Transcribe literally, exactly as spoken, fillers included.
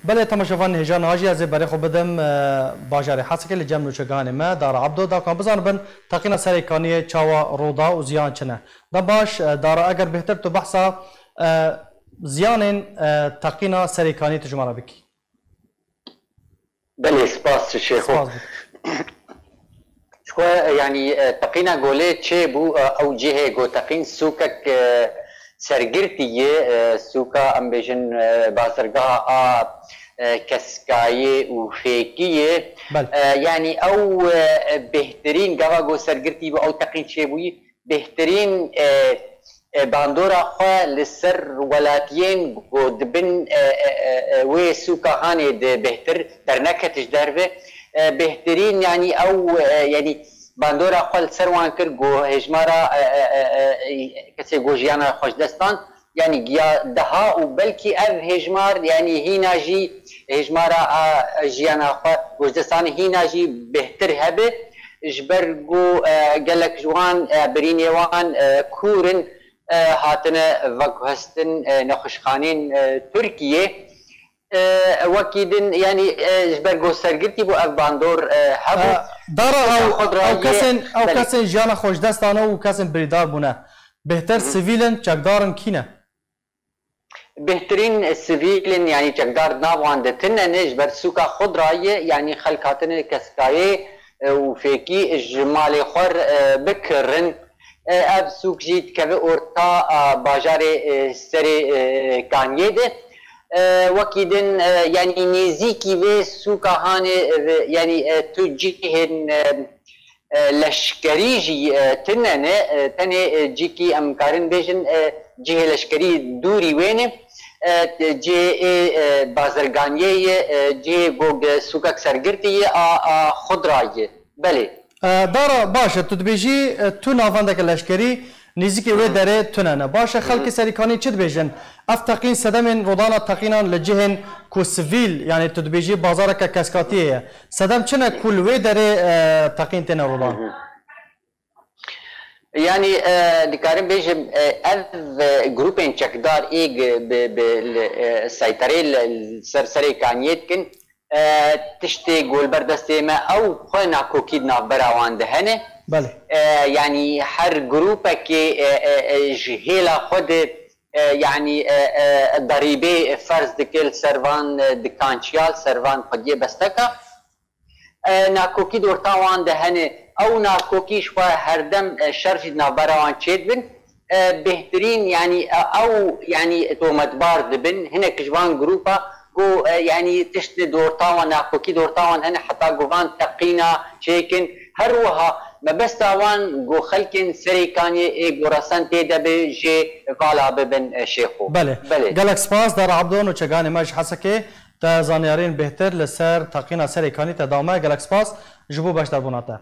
Belê, temaşevanên hêja, niha jî ez ê berê xwe bidim, e, bajarê Hesekê li cem nûçegihanê me, Dara Ebdo, da ku em bizanibin teqîna Serê Kaniyê çawa rû da û ziyan çi ne. Da baş, e, Dara, eger bêhtir tu behsa, e, ziyanên, e, teqîna Serê Kaniyê tu ji me re bikî. Belê, spas Şêxo. Spas bikim. Ji xwe, e, yanî, e, teqîna golê çêbû, e, ew cihê ku teqîn sûkek, e, sergirtî ye, e, sûka, em bêjin, e, bazirgeha a, e, keskayê û fêkî ye. Belê. E, yanî ew, e, bêhtirîn gava ku sergirtî bû, ew teqîn çêbûyî, bêhtirîn, e, e, bandora xwe li ser welatiyên ku dibin, e, e, e, e, wê sûka hanê di bêhtir derneket ji derve. E, bêhtirîn, yanî ew, e, yanî bandora xwe li ser wan kir ku hêjmara, e, e, e, e, kesê ku jiyana xwe ji dest dan, yanî giya deha û belkî ev hêjmar, yanî hîna jî hêjmara a jiyana xwe ku ji dest dan hîna jî bêhtir hebe. Ji ber ku, e, gelek ji wan, e, birînê wan, e, kûr in, e, hatine veguhestin, e, nexweşxanên, e, Tirkiyê. E, wekî din, yanî, e, ji ber ku sergirtî bû ev bandor, e, hebû. E, Dara, ew, xwe ew dirayê, kesên, ew belê. Kesên jiyana xwe ji dest dane û kesên birîndar bûne. Bêhtir Hı hı. Sivîl in, çekdar in, kî ne? Bêhtirîn sivîl in, yanî çekdar di nav wan de tune ne, ji ber sûka xwe dirayê, yanî xelk hatine keskayê, e, û fêkî ji malê xwe, e, bikirin. E, ev sûk jî dikeve orta, a, bajarê, e, Serê, e, Kaniyê de. E, wekî din, e, yanî nêzîkî vê sûka hanê, e, ve, yanî, e, tu cihên, e, e, leşkerî jî, e, tune ne, e, tenê, e, cîkî em karin bêjin, e, cihê leşkerî dûrî wê ne, e, cihê, e, bazirganiyê ye, e, cihê ku, e, sûkek sergirtî ye, a, a xudra ye. Belê. E, Dara, baş e, tu dibêjî, e, tu navendeke leşkerî nêzîkê wê Hı hı. derê tune ne. Baş e, Hı hı. Xelkê Serîkanî çi dibêjin? Ev teqîn sedemên rûdana teqînan li cihên ku sivîl, yanî tu dibêjî bazareke keskatiyê ye. Sedem çi ne ku li wê derê, e, teqîn têne rûdan? Hı hı. Yanî, e, dikarim bêjim, e, ev, e, grûpên çekdar ê gi-, bi, bi, li, e, seyterê li, li ser Serê Kaniyê dikin, e, tiştê ku li ber destê me ew xwe nakokî di navbera wan de hene. Belê. E, yanî her grûpekê, e, e, e, ji hêla xwe de, e, yanî, e, e, derîbê ferz dike li ser van, e, dikançiya, li ser van xwediyê besteka. E, nakokî di orta wan de hene. Ew nakokî ji xwe herdem, e, şer jî di navbera wan çêdibin. E, bêhtirîn, yanî, e, ew, yanî, tometbar dibin. Hinek ji van grûpa ku, e, yanî, tişt di orta wan, nakokî di orta wan hene, heta ku van teqîna çêkin. Her wiha mebesta wan ku xelkên Serê Kaniyê ê ku resen tê de bi jê vala bibin, e, Şêxo. Belê. Belê. Gelek spas, Dara Ebdo, nûçeganê me ji Hesekê. Te zanyariyên bêhtir li ser teqîna Serê Kanî te da me. Gelek spas ji bo beşdarbûna te.